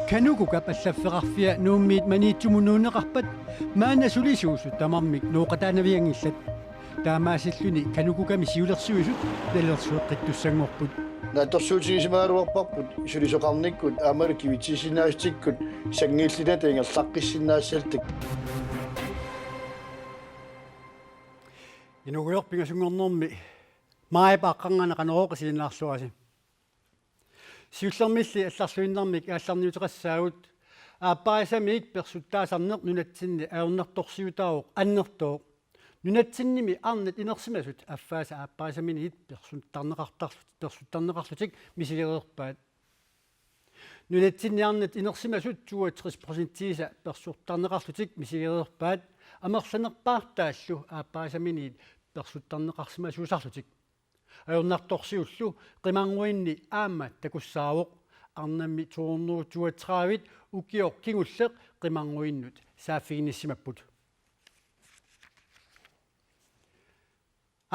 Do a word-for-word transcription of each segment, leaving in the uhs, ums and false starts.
Kanukukap allaffeqarfia Nuummiit Maniitsumut nuunneqarpat maanna sulisuusut tamarmik nooqataanavianngillat. Taamaasilluni Kanukukami siulersuisut nalilersueqqittussanngorput. Naatsorsuutigisimagaluarparput sulisoqarnikkut aammalu kivitsisinnaassutikkut sanngiillitata ingerlaqqissinnaassallutik. Inuugujoq pingasunngornermi Maajip aaqqarnganaq Qanorooq isiginnaarluarisi. Siullermilli allarluinnarmik aallarniuteqassaagut. Aapparisamiit persuttaasarneq nunatsinni ajornartorsiutaavoq annertooq. Nunatsinnimi arnat inersimasut affaasa aapparisaminiit persuttarneqartarlutik, persuttarneqarlutik misigereerpaat. Nunatsinni arnat inersimasut toogtres procentiisa persuttarneqarlutik misigereerpaat, amerlanerpaartaallu aapparisaminiit persuttarneqarsimasuusarlutik. Ajornartorsiullu qimarnguinni aamma takussaavoq, arnammi to hundrede toogtredive ukioq kingulleq qimarnguinnut saaffiginnissimapput.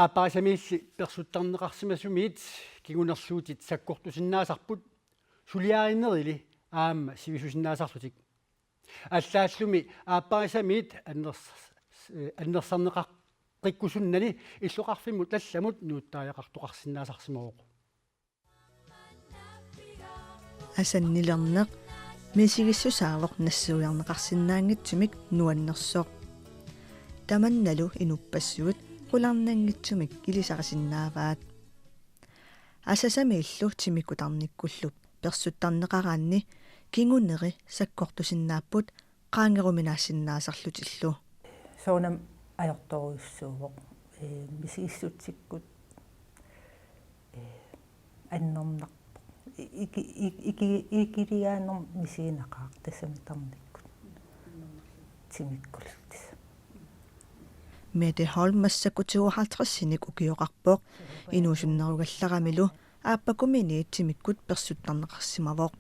Aapparisamiilli persuttarneqarsimasumiit kingunerluutit sakkortusinnaasarput, suliarinerili aamma sivisusinnaasarlutik. Allaallumi aapparisamiit anners-, annersarneqaqqikkusunnani illoqarfimmut allamut nuuttariaqartoqarsinnaasarsimavoq. Asannilerneq misigissusaavoq nassuiarneqarsinnaanngitsumik nuannersoq. Tamannalu inuppassuit qularnanngitsumik ilisarisinnaavaat. Asasamiillu timikkut tarnikkullu persuttarneqaraanni kinguneri sakkortusinnaapput qaangeruminaassinnaasarlutillu. Soorunami ajortorujussuuvoq, ee, misigissutsikkut, ee, annernarpoq. Iki-, iki-, iki-, ikiliaanermik misiginaqaaq tassami tarnikkut. Timikkullu tassa. Mette Holm massakkut tooghalvtredsinik ukioqarpoq. Inuusunnerugallaramilu Aappakuminiit timikkut persuttarneqarsimavoq.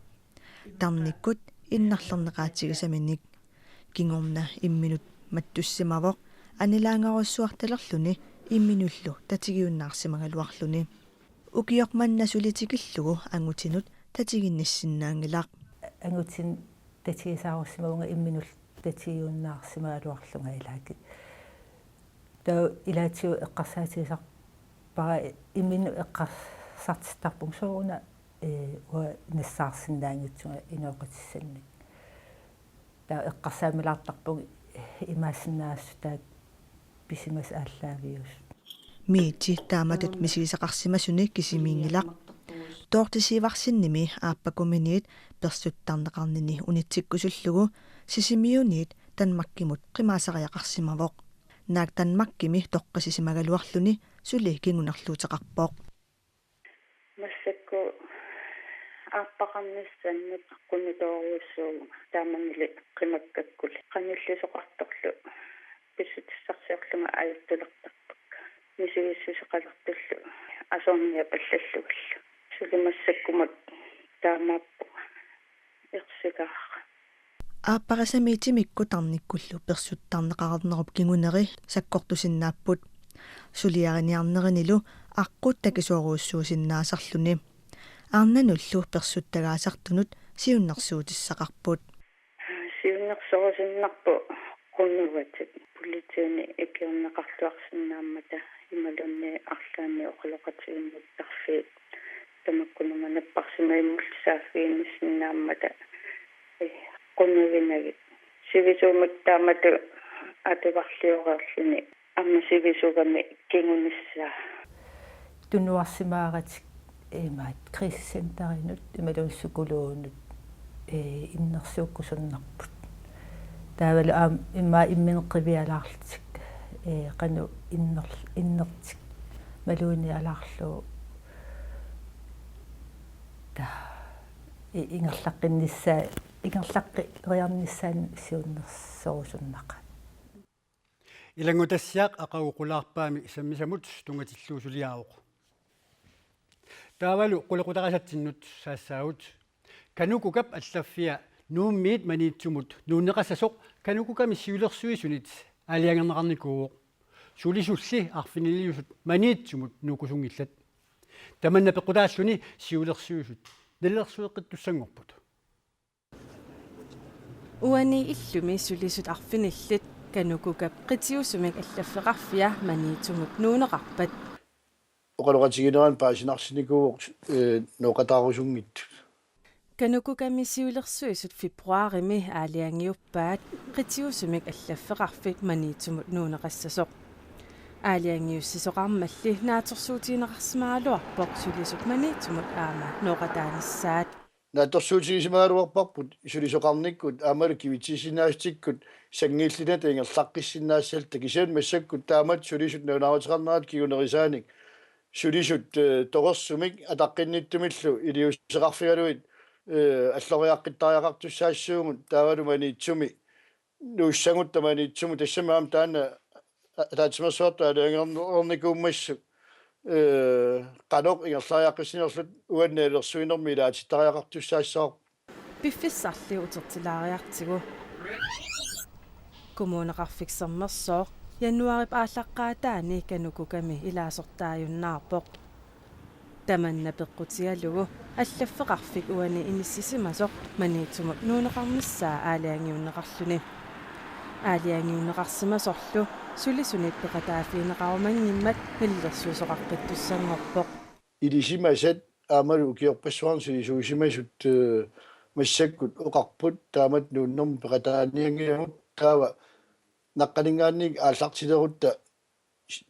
Tarnikkut innarlerneqaatigisaminik. Kingorna imminut mattussimavoq, annilaangarujussuartalerluni imminullu tatigiunnaarsimagaluarluni. Ukioq manna suli tikillugu angutinut tatiginnissinnaanngilaq. Angutini tatigisaarussimavunga imminullu tatigiunnaarsimagaluarlunga ilaakkit. Taava ilaatigut eqqarsaatigisarpara imminut eqqarsartittarpunga sooruna, ee, uanga nassaarsinnaanngitsunga inooqatissannik. Taava eqqarsaammilaartarpunga imaassinnaassutaa pisimasut aallaaviusut. Mette taamatut misigisaqarsimasuni kisimiinngilaq. Dorthe Sivertsenimi Aappakuminiit persuttarneqarnini unitsikkusullugu Sisimiuniit Danmarkimut qimaasariaqarsimavoq. Naak Danmarkimi toqqissisimagaluarluni suli kingunerluuteqarpoq. Massakkut aappaqarnissannut qunitoorujussuuvunga, taamanili qimakkakkuli. Qanillisoqartorlu pissutissarsiorlunga ajortulertarpakka. Misigissuseqalertullu asorniap allallugillu. Suli massakkumut taamaappunga. Ersigaara. Aapparisamiit timikkut tarnikkullu persuttarneqarnerup kinguneri sakkortusinnaapput. Suliariniarnerinilu aqqut takisoorujussuusinnaasarluni. Arnanullu persuttagaasartunut siunnersuutissaqarput. Siunnersorusunnarpoq qunugatik. Politiini ikiorneqarluarsinnaammata imaluunniit arlaanni oqaloqatigiinniittarfiit tamakkununnga napparsimajummullu saaffiginnissinnaammata, eh, qunuginagit. Sivisuumik taamatut atugarlioreerluni aamma sivisugami kingunissaa. Tunuarsimaaratik imaat krisecenterinut imaluunniit psykologinut, ee, innersuukkusunnarput. Taavalu aamma immaqa imminut qivialaarlutik, ee, qanoq inner-, innertik maluginialaarlugu. Taava i-, ingerlaqqinnissaa, ingerlaqqeriarnissaanut siunnersorusunnaqaat. Ilanngutassiaq aqagu qulaarpaami sammisamut tunngatillugu suliaavoq. Taavalu qulequtarisatsinnut saassaagut. Kanukukap allaffia Nuummiit Maniitsumut nuunneqassasoq Kanukukami siulersuisunit aalajangerneqarnikuuvoq. Sulisulli arfiniliusut Maniitsumut nuukkusunngillat. Tamanna peqqutaalluni siulersuisut nalilersueqqittussanngorput. Uani illumi sulisut arfinillit KANUKOKA-p qitiusumik allaffeqarfia Maniitsumut nuunneqarpat. Oqaloqatigineranni paasinarsinikuuvoq, eh, nooqataarusunngitsut. KANUKOKA-mi siulersuisut februarimi aalajangiuppaat qitiusumik allaffeqarfik Maniitsumut nuunneqassasoq. Aalajangiussisoqarmalli naatsorsuutigineqarsimagaluarpoq sulisut Maniitsumut aamma nooqataanissaat. Naatsorsuutigisimagaluarparput sulisoqarnikkut aammalu kivitsisinnaasutikkut sanngiillinata ingerlaqqissinnaassalluta, kisianni massakkut taamatut sulisut nalunaaruteqarnerat kingunerisaanik sulisut, eh, torersumik ataqqinnittumillu iliuuseqarfigalugit, eh, alloriaqqittariaqartussaassaagut, taavalu Maniitsumi nuussagutta Maniitsumut, tassami aamma taanna ataatsimeersuartut aalajangerneqarnikuummassuk, eh, qanoq ingerlariaqqissinerluta uani nalilersuinermi ilaatittariaqartussaassavarput. Piffissarli utertilaariartigu. Kommuneqarfik Sermersooq januaarip aallaqqaataani KANUKOKA-mi ilaasortaajunnaarpoq. Tamanna peqqutigalugu allaffeqarfik uani inissisimasoq Maniitsumut nuunneqarnissaa aalajangiunneqarluni. Aalajangiunneqarsimasorlu sulisunit peqataaffigineqarumanngimmat nalilersuisoqaqqittussanngorpoq. Ilisimasat aammalu ukiorpassuarni sulisuusimasut, eh, massakkut oqarput taamatut nuunnermut peqataanianngilagut, taava naqqaninngaanniit aallartilerutta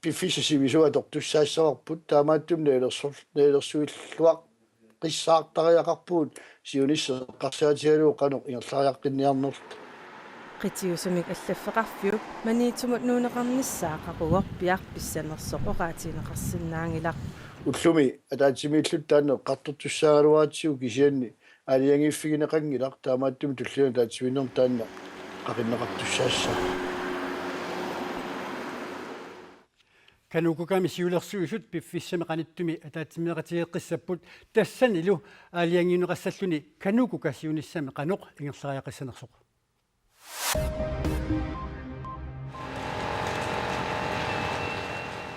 piffissaq sivisuumik atortussaassavarput, taamaattumik nalilersor-, nalilersuilluaqqissaartariaqarpugut siunissaq eqqarsaatigalugu qanoq ingerlariaqqinniarnerluta. Qitiusumik allaffeqarfiup Maniitsumut nuunneqarnissaa qaqugorpiaq pissanersoq oqaatigineqarsinnaanngilaq. Ullumi ataatsimiilluta taanna eqqartortussaagaluaratsigu, kisianni aalajangiiffigineqanngilaq, taamaattumik tullianut ataatsimiinnermut taanna qaqinneqartussaassaaq. KANUKOKA-mi siulersuisut piffissami qanittumi ataatsimeeqatigeeqqissapput, tassanilu aalajangiunneqassalluni KANUKOKA siunissami qanoq ingerlariaqqissanersoq.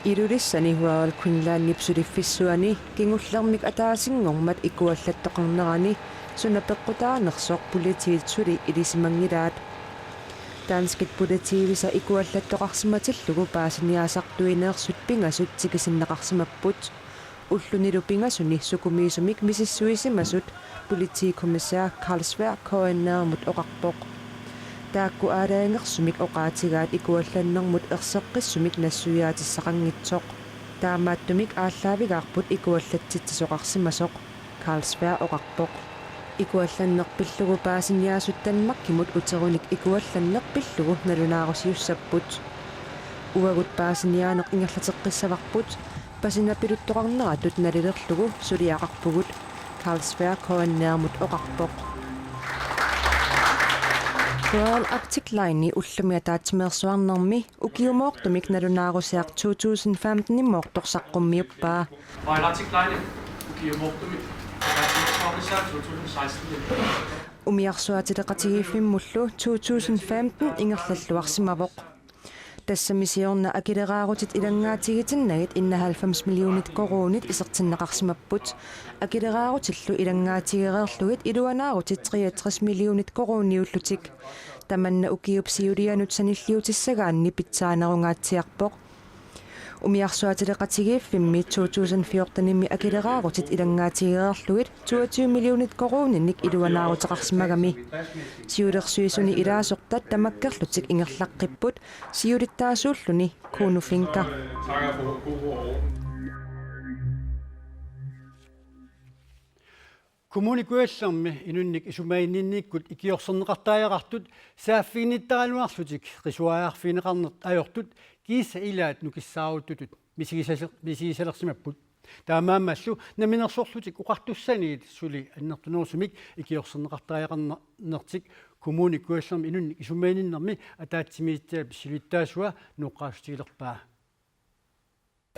Ilulissani Royal Greenlandip suliffissuani kingullermik ataasinngormat ikuallattoqarnerani suna peqqutaanersoq politiit suli ilisimanngilaat. Danskit politiivisa ikuallattoqarsimatillugu paasiniaasartuineersut pingasut tikisinneqarsimapput. Ullunilu pingasuni sukumiisumik misissuisimasut politikommissær Carl Sværd K N R-mut oqarpoq. Taakku aalajangersumik oqaatigaat ikuallannermut erseqqissumik nassuiaatissaqanngitsoq. Taamaattumik aallaavigaarput ikuallatsitsisoqarsimasoq, Carl Sværd oqarpoq. Ikuallanneq pillugu paasiniaasut Danmarkimut uterunik ikuallanneq pillugu nalunaarusiussapput. Uagut paasiniaaneq ingerlateqqissavarput, pasinapiluttoqarneratut nalilerlugu suliaqarpugut, Carl Sværd K N R-mut oqarpoq. Royal Arctic Line-i ullumi ataatsimeersuarnermi ukiumoortumik nalunaarusiaq to tusind femten-imoortoq saqqummiuppaa. Royal Arctic Line-i ukiumoortumik ataatsimeersuarnissaa to tusind seksten. Umiarsuaatileqatigiiffimmullu to tusind femten ingerlalluarsimavoq. Tassami siorna akileraarutit ilanngaatigiitinnagit enoghalvfems millionit koruunit isertinneqarsimapput. Akileraarutillu ilanngaatigereerlugit iluanaarutit treogtres millionit koruuniullutik. Tamanna ukiup siulianut sanilliutissagaanni pitsaanerungaatsiarpoq. Umiarsuaatileqatigiiffimmi to tusind fjorten-imi akileraarutit ilanngaatigereerlugit toogtyve millionit koruuninik iluanaaruteqarsimagami. Siulersuisuni ilaasortat tamakkerlutik ingerlaqqipput, siulittaasuulluni Kuno Fencker. Kommune Kujallermi inunnik isumaginninnikkut ikiorserneqartariaqartut saaffiginnittaraluarlutik qisuariarfigineqarneq ajortut kiisa ilaat nukissaaruttutut misigisale-, misigisalersimapput. Taamaammallu Namminersorlutik Oqartussanit suli annertunerusumik ikiorserneqartariaqarnertik Kommune Kujallermi inunnik isumaginninnermi ataatsimiititaliap siulittaasua nooqqaassutigilerpaa.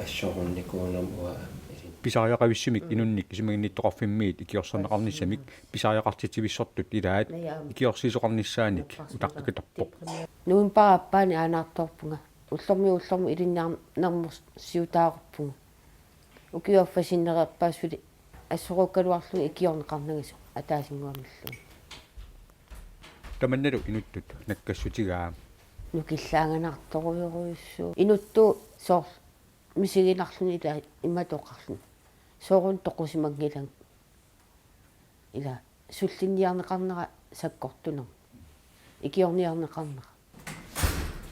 Assorunnikuunermut uanga isin. Pisariaqavissumik inunnik isumaginnittoqarfimmiit ikiorserneqarnissamik pisariaqartitsivissortut ilaat ikiorsiisoqarnissaanik utaqqikattarpoq. Novembarip aappaani aanaartoorpunga. Ullormiit ullormut ilinniarnermut siutaarupunga. Ukiup affaa sinnereerpaa suli assorukkaluarlunga ikiorneqarnangasoq ataasinnguamilluunniit. Tamannalu inuttut nakkassutigaa. Nukillaanganartorujorujussuuvoq. Inuttut soorlu misiginarluni ila imatut oqarluni. Soorunami toqusimanngilanga. Ila sullinniarneqarnera sakkortunermut. Ikiorniarneqarnera.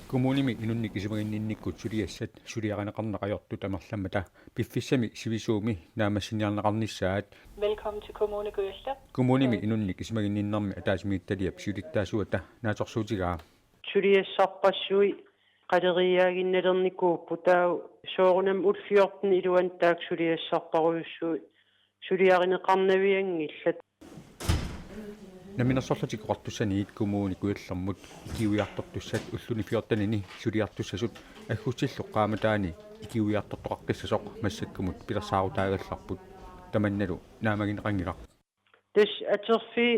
Kommunimi inunnik isumaginninnikkut suliassat suliarineqarneq ajortut amerlammata piffissami sivisuumi naammassiniarneqarnissaat. Velkommen til Kommune Kujalleq. Kommunimi inunnik isumaginninnermi ataatsimiititaliap siulittaasuata naatsorsuutigaa. Suliassarpassuit qaleriiaaginnalernikuupput, taava soorunami ullut fjorten iluanni taakku suliassarparujussuit suliarineqarnavianngillat. Namminersorlutik Oqartussaniit Kommune Kujallermut ikiuiartortussat ulluni fjortenini suliartussasut aggustillu qaammataani ikiuiartortoqaqqissasoq massakkumut pilersaarutaagallarput. Tamannalu naammagineqanngilaq. Tassa atorfik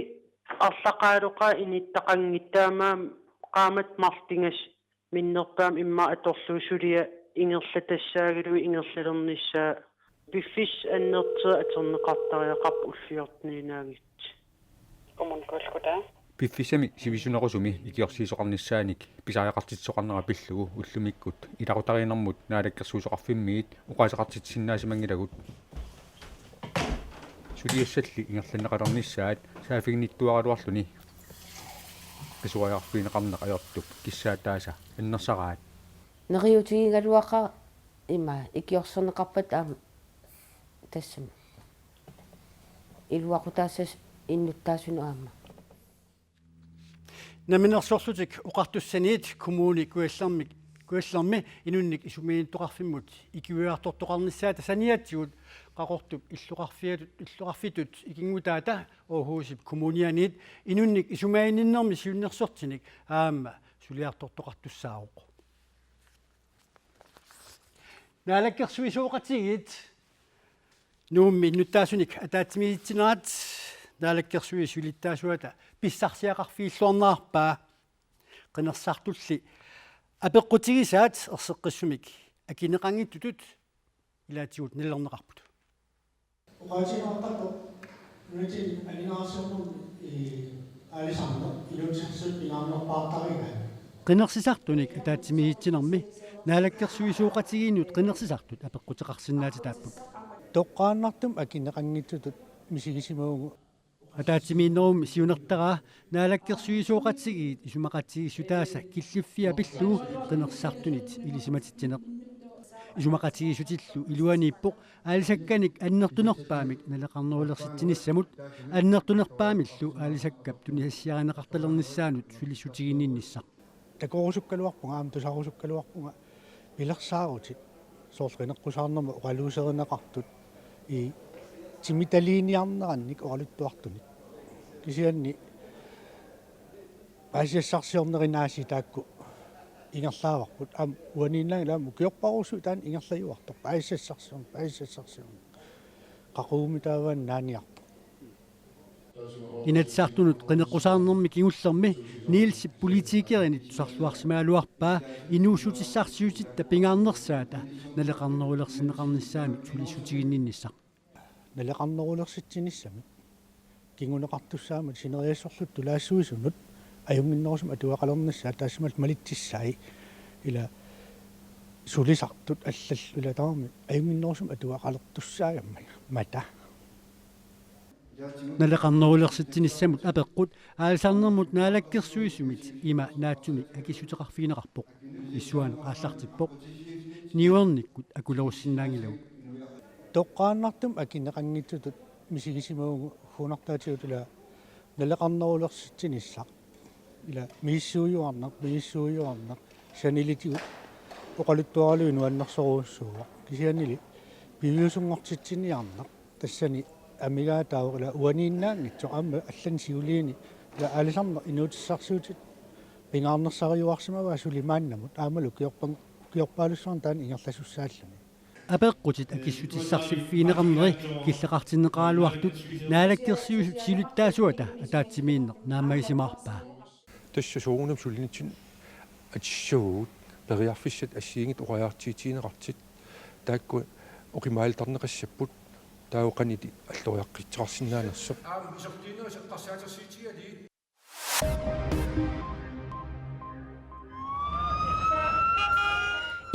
arlaqaaloqaaq inittaqanngitsoq, taamaammat qaammatit marluk tigasut minnerpaamik immaqa atorlugu suliaq ingerlatassaagaluit ingerlalernissaa. Piffissap annertuumik atorneqartariaqarpoq ullut fjorteniinnaanngitsut. Kommune Kujalleq. Piffissami sivisunerusumi ikiorsiisoqarnissaanik pisariaqartitsisoqarnera pillugu ullumikkut ilaqutariinnermut naalakkersuisoqarfimmiit oqaaseqartitsisinnaasimanngillat. Suliassalli ingerlanneqalernissaat saaffiginnittuaraluarluni qisuariarfigineqarneq ajortup kissaataasa annersaraat. Neriuutigigaluaqaaq ima ikiorserneqarpat aamma tassami iluaqutaassasoq innuttaasunut aamma. Namminersorlutik Oqartussaniit Kommune Kujallermi, Kujallermi inunnik isumaginnittoqarfimmut ikiuiartortoqarnissaata saniatigut Qaqortup illoqarfiatut, illoqarfitut ikinngutaata Aarhusip Kommunianiit inunnik isumaginninnermi siunnersortinik aamma suliartortoqartussaavoq. Naalakkersuisooqatigiit Nuummi innuttaasunik ataatsimiititsinerat Naalakkersuisut siulittaasuata pissarsiaqarfigilluarnerarpaa. Qinersisartulli apeqqutigisaat erseqqissumik akineqanngitsutut ilaatigut nalilerneqarput. Oqaatigineqartarpoq nunatsinni aningaasarsiornermi, ee, aalisarneq inuussutissatut pingaarnerpaartarigaa. Qinersisartunik ataatsimiititsinermi naalakkersuisooqatigiinnut qinersisartut apeqquteqarsinnaatitaapput. Toqqaannartumik akineqanngitsutut misigisimavunga. Ataatsimiinnerummi siunertaraa naalakkersuisooqatigiit isumaqatigiissutaasa killiffia pillugu qinersisartunit ilisimatitsineq. Isumaqatigiissutillu iluaniippoq aalisakkanik annertunerpaamik naleqarnerulersitsinissamut, annertunerpaamillu aalisakkap tunisassiarineqartalernissaanut sulissutiginninnissaq. Takorusukkaluarpunga, aamma tusarusukkaluarpunga pilersaarutit, soorlu qineqqusaarnermut oqaluuserineqartut, ii, timitaliiniarnerannik oqaluttuartunik. Kisianni paasisassarsiornerinnaasiit taakku ingerlaavarput. Aamma uaniinnaanngilaq aamma ukiorparujussuit taanna ingerlajuartoq. Paasisassarsiorneq, paasisassarsiorneq. Qaqugumiit taava naaniartoq. Inatsisartunut qineqqusaarnermi kingullermi Nielsip politikerinit tusarluarsimagaluarpaa inuussutissarsiutitta pingaarnersaata naleqarnerulersinneqarnissaanut sulissutiginninnissaq. Naleqarnerulersitsinissamik kinguneqartussaammat sineriassorluta tulaassuisunut ajunnginnerusumik atugaqalernissaat, taassumalu malitsissai ila sulisartut allallu ila tamarmik ajunnginnerusumik atugaqalertussaagammammata. Naleqarnerulersitsinissamut apeqqut aalisarnermut naalakkersuisumit ima naatsumik akissuteqarfigineqarpoq. Issuaaneq aallartippoq. Niuernikkut akulerussinnaanngilagut. Toqqaannartumik akineqanngitsutut misigisimavunga, hunartaatigut ila naleqarnerulersitsinissaq. Ila misissuijuarneq, misissuijuarneq, sanilitigut oqaluttuaraluit nuannersorujussuuvoq. Kisiannili piviusunngortitsiniarneq tassani amigaataavoq, ila uaniinnaanngitsoq aamma allanik siuliini ila aalisarneq inuutissarsiutit pingaarnersariuarsimavaa suli maannamut aammalu ukiorpan-, ukiorpaalussuarni taanna ingerlasussaalluni. Apeqqutit akissutissarsiffigineqarneri killeqartinneqaraluartut Naalakkersuisut siulittaasuata ataatsimiinneq naammagisimaarpaa. Tassa soorunami sulinitsinnut atissavugut, periarfissat assigiinngitsut oqariartuutigineqartut, taakku oqimaalitarneqassapput, taava qanoq alloriaqqissaarsinnaanersoq. Aamma isorliinerit eqqarsaatersuutigalugit.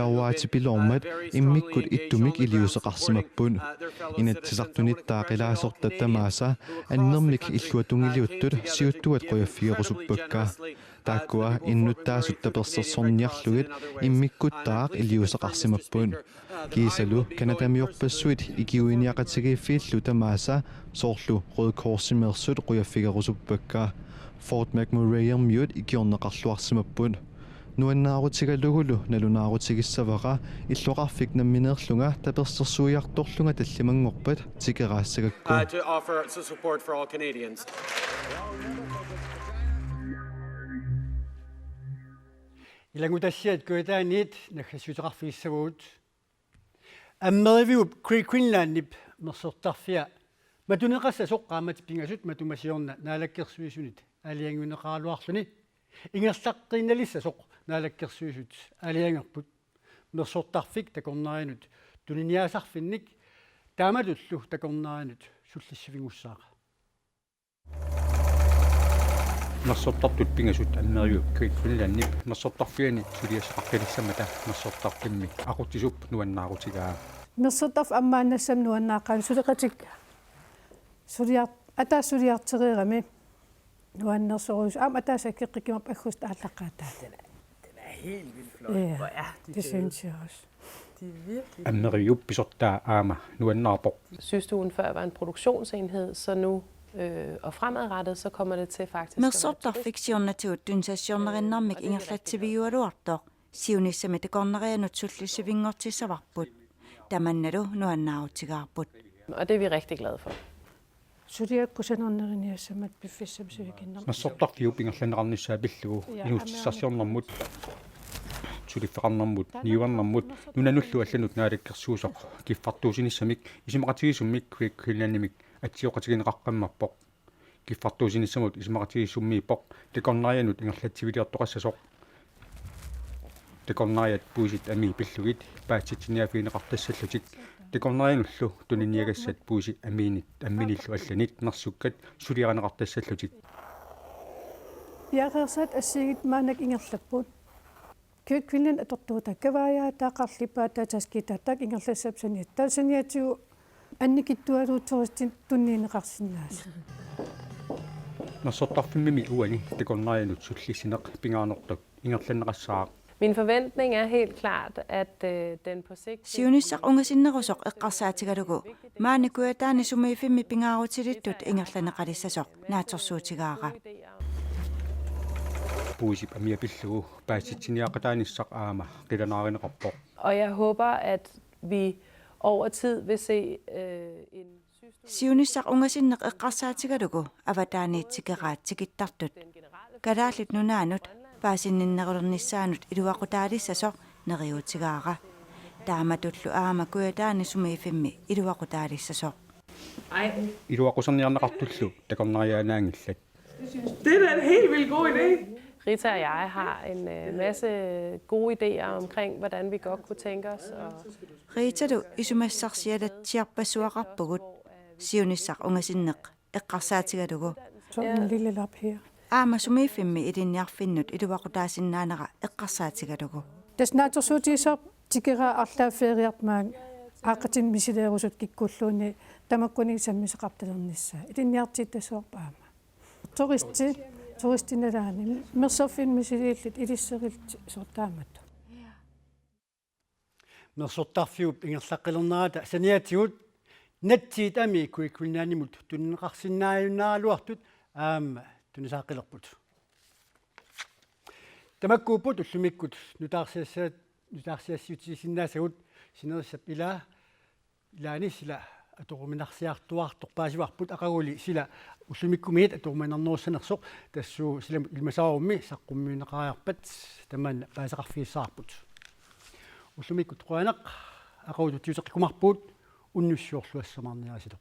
Qiviaruaatipiloormat immikkut ittumik iliuuseqarsimapput. Inatsisartunittaaq ilaasortat tamaasa annermik illuatungiliuttut siuttuat qujaffigerusuppakka. Taakkua innuttaasut tapersersorniarlugit immikkuttaaq iliuuseqarsimapput. Kiisalu Canadamiorpassuit ikiuiniaqatigiiffiillu tamaasa soorlu Røde Korsimeersut qujaffigerusuppakka. Fort McMurrayermiut ikiorneqarluarsimapput. Nuannaarutigalugulu nalunaarutigissavara illoqarfik nammineerlunga tapersersuiartorlunga tallimanngorpat tikeraassagakku. Uh, to offer su-, support for all Canadians. Ilanngutassiat Kujataaniit naggassiuteqarfigissavagut. Ammeriviup Great Greenlandip mersortarfia matuneqassasoq qaammatit pingasut matuma siorna Naalakkersuisunit aalajangiunneqaraluarluni ingerlaqqiinnalissasoq Naalakkersuisut aalajangerput. Mersortarfik takornarianut tuniniaasarfinnik taamatullu takornarianut sullissivinngussaaq. Mersortartut pingasut Ammeriviup Great Greenlandip mersortarfiani suliassaqaqqilissammata mersortarfimmi aqutsisup nuannaarutigaa. Mersortarfik ammaannassamut nuannaaqaaq suleqatikka. Suliar-, ataaseq suliartereerami nuannersorujussuuvoq. Aamma ataaseq akeqqikkumaarpoq aggustip aallaqqaataani. Den er, den er helt vildt flot. Ja, hvor er det, det synes jeg også. De er virkelig Ammeriviup pisortaa aamma nuannaarpoq. Systuen før var en produktionsenhed, så nu, øh, og fremadrettet, så kommer det til faktisk at være Mersortarfik siornatigut tunisassiornerinnarmik ingerlatsivigigaluartoq siunissami takornarianut sullissivinngortissavarput. Tamannalu nuannaarutigaarput. Og det er vi rigtig glade for. Suliat kusanarneriniassammat piffissami sulikinnermi. Mersortarfiup ingerlanneqarnissaa pillugu inuussutissarsiornermut, suliffeqarnermut, niuernermut, nunanullu allanut naalakkersuisoq kiffartuussinissamik isumaqatigiissummik Great Greenlandimik atsioqatigineqaqqammerpoq. Kiffartuussinissamut isumaqatigiissummiippoq takornarianut ingerlatsiviliortoqassasoq. Takornariat puisit amii pillugit paasitsiniaaffigineqartassallutik. Takornarianullu tuniniagassat puisit amiinit amminillu allanit nersukkat suliarineqartassallutik. Piareersaat assigiit maannakkut ingerlapput. Great Greenland atortuutaa kavaajaataa, qarlippaataa, taskitaataaq ingerlassapput saniatigut. Taava saniatigut annikitsualuit turistit tunniunneqarsinnaasut. Mersortarfimmimi uani takornarianut sullissineq pingaarnertut ingerlanneqassaaq. Min forventning er helt klart, at, øh, den på sigt Siunissaq ungasinnerusoq eqqarsaatigalugu maani Kujataani sumiiffimmi pingaarutilittut ingerlanneqalissasoq naatsorsuutigaara. Puisip amia pillugu paasitsiniaqataanissaq aamma qilanaarineqarpoq. Og jeg håber, at vi over tid vil se, øh, en systue Siunissaq ungasinneq eqqarsaatigalugu avataaniit tikeraat tikittartut. Den generelle Kalaallit Nunaannut paasinninnerulernissaanut iluaqutaalissasoq neriuutigaara. Taamatullu aamma Kujataani sumiiffimmi iluaqutaalissasoq. Iluaquserniarneqartullu takornariaannaanngillat. Det er da en helt vildt god idé. Rita og jeg har en øh, masse gode idéer omkring, hvordan vi godt kunne tænke os. Og Riitalu isumassarsialatsiarpassuaqarpugut siunissaq ungasinneq eqqarsaatigalugu. Sådan en lille lap her. Aamma sumiiffimmi ilinniarfinnut iluaqutaasinnaanera eqqarsaatigalugu. Tassa naatsorsuutigisoq tikeraa arlaat feriarput maani aaqqatimik misileerusutut kikkulluunniit tamakkuninnga sammisaqartalernissaa. Ilinniartiittassavara aamma. Turisti, turisti nalaani. Mersorfinnut misiliillutik ilisserillutik soorlu taamatut. Mersortarfiup ingerlaqqilernerata saniatigut natsiit amii Kuikkulinnaanimut tunineqarsinnaajunnaaraluartut aamma tunisaqqilerput. Tamakkuupput ullumikkut nutaarsiassat nutaarsiassiutigisinnaasagut. Sinerissap ilaa ilaani sila atoruminarsiartuaartoq paasivarput, aqaguli sila ullumikkumiit atoruminarnerussanersoq, tassuuna sila ilimasaarummi saqqummiunneqariarpat tamanna paasisaqarfigissavarput. Ullumikkut qujanaq, aqagu tutiuteqqikkumaarpugut, unnussiorluassamaarniarisilu.